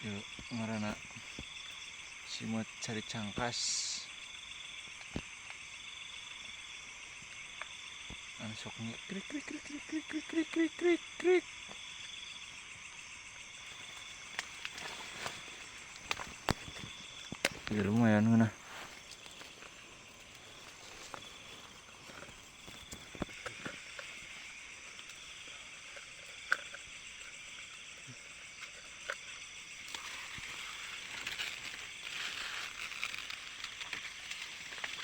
Yuk, ngaranna simeut cari cangkas. Anu sok krik krik krik krik krik krik krik krik krik krik. Ya lumayan ngeunah.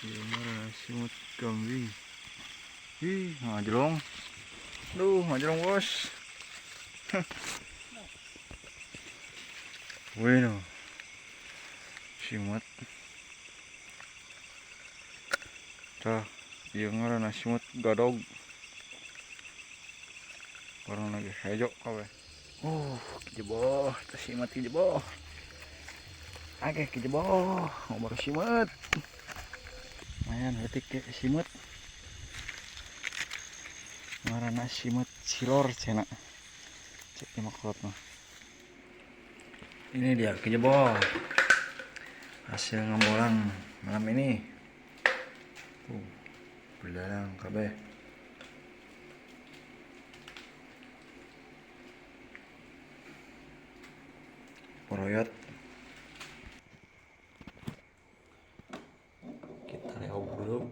Ieu mah simut kambing. Ih, ngajlong. Duh, ngajlong bos. Bueno. Simut. Tah, ieu ngaranna simut gadog. Warna lagi hejo kabeh. Kijeboh, teh simeut kijeboh. Akeh kijeboh, ngomor simeut. Lumayan leutik ge simeut. Ngaranna simeut silor cenah. Cek di maklot mah. Ini dia kijeboh. Hasil ngebolang malam ini. Tuh, belalang kabeh. Poroyot. Kita rehab dulu.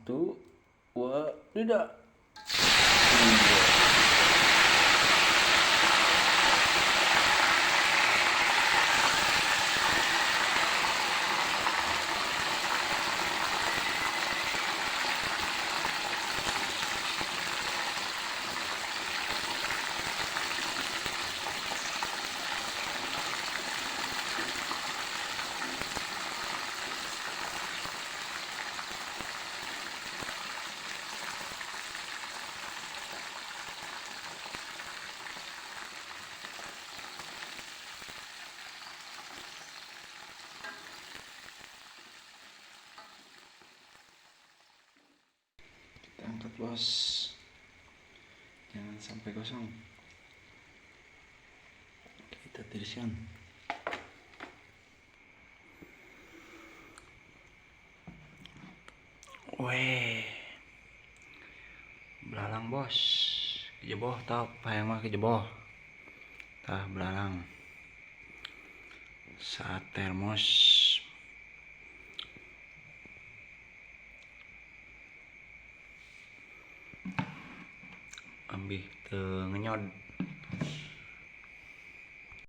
Satu, dua, tidak. Kita angkat bos, jangan sampai kosong. Kita tiriskan. Weh, belalang bos, kejeboh top, hayang mah kejeboh. Tah belalang. Saat termos. Ambih teu ngenyod.